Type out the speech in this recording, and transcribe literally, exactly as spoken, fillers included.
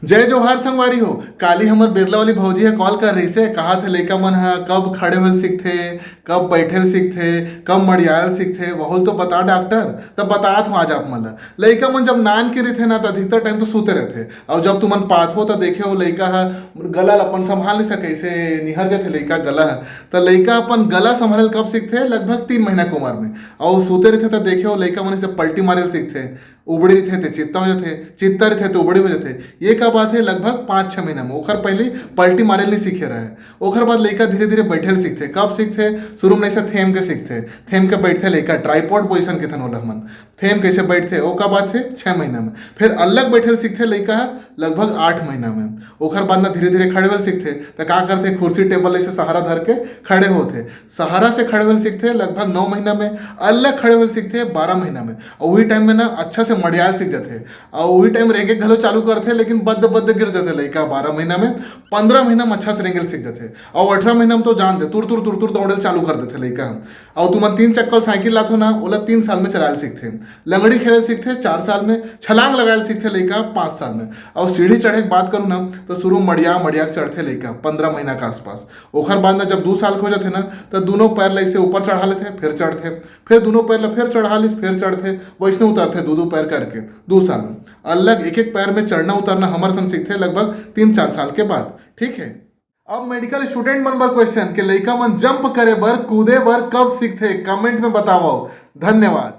जय जोहार संगवारी हो। काली हमर बेरला वाली भौजी ह कॉल कर रहिसे, कहाथे लइका मन ह कब खड़े होल सीखथे, कब बैठे ल सीखथे, कब मड़ियाए ल सीखथे, वहू ल तो बता डॉक्टर। तब बतात हूँ आज आप मन ल, लइका मन जब नान के रहिथे ना, त अधिकतर टाइम तो सूते रहिथे। अउ जब तुमन पाथो त देखे हो, लइका ह गला ल अपन संभाल नहीं सके, अइसे निहर जाथे लइका गला ह। त लइका अपन गला संभाले ल कब सीखथे? लगभग तीन महीना के उम्र में। अउ सूते रहिथे त देखे हो, लइका मन अइसे पलटी मारे ल सीखथे। उबड़ी रहिथे ते चित्ता हो जाथे, चित्ता रहिथे ते उबड़ी हो जाथे। ये कब आथे? लगभग पाँच छः महीना में। ओखर पहले पलटी मारे ल नहीं सीखे रहे। ओखर बाद लइका धीरे धीरे बैठे ल सीखथे। कब सीखथे? शुरू में अइसे थेम के सीखथे, थेम के बैठथे लइका, ट्राइपॉड पोजीशन कथन ओला हमन। थेम के अइसे बैठथे, ओ कब आथे? छः महीना में। फिर अलग बैठे ल सीखथे लइका ह लगभग आठ महीना में। ओखर बाद ना धीरे धीरे खड़े होए ल सीखथे, त का करथे? कुर्सी टेबल अइसे सहारा धर के खड़े होथे। सहारा से खड़े होए ल सीखथे लगभग नौ महीना में, अलग खड़े होए ल सीखथे बारह महीना में। अउ उही टाइम में ना अच्छा से मड़ियाए ल सीख जाथे। अउ उही टाइम रेंगे घलो चालू करथे, लेकिन बद बद गिर जाथे लइका बारह महीना में। पन्द्रह महीना में अच्छा से रेंगे ल सीख जाथे। अउ अठारह महीना में तो जान दे, तुर तुर तुर तुर दौड़े ल चालू कर देथे लइका ह। अउ तुमन तीन चक्का साइकिल लाथो ना, ओला तीन साल में चलाए ल सीखथे। लंगड़ी खेले ल सीखथे चार साल में, छलांग लगाए ल सीखथे लइका पाँच साल में। अउ सीढ़ी चढ़े के बात करूँ ना, तो शुरू मड़िया मड़िया के चढ़थे लइका पन्द्रह महीना के आसपास। ओखर बाद ना जब दू साल के हो जाथे ना, तो दूनों पैर ल अइसे ऊपर चढ़ा लेथे, फिर चढ़थे, फिर दूनों पैर ल फिर चढ़ा लिस, फिर चढ़थे, वइसने उतरथे दू दू पैर करके दू साल में। अलग एक एक पैर में चढ़ना उतरना हमर सन सीखथे लगभग तीन चार साल के बाद। ठीक है, अब मेडिकल स्टूडेंट मन बर क्वेश्चन के लइका मन जंप करे बर, कूदे बर कब सीखथे? कमेंट में बतावव। धन्यवाद।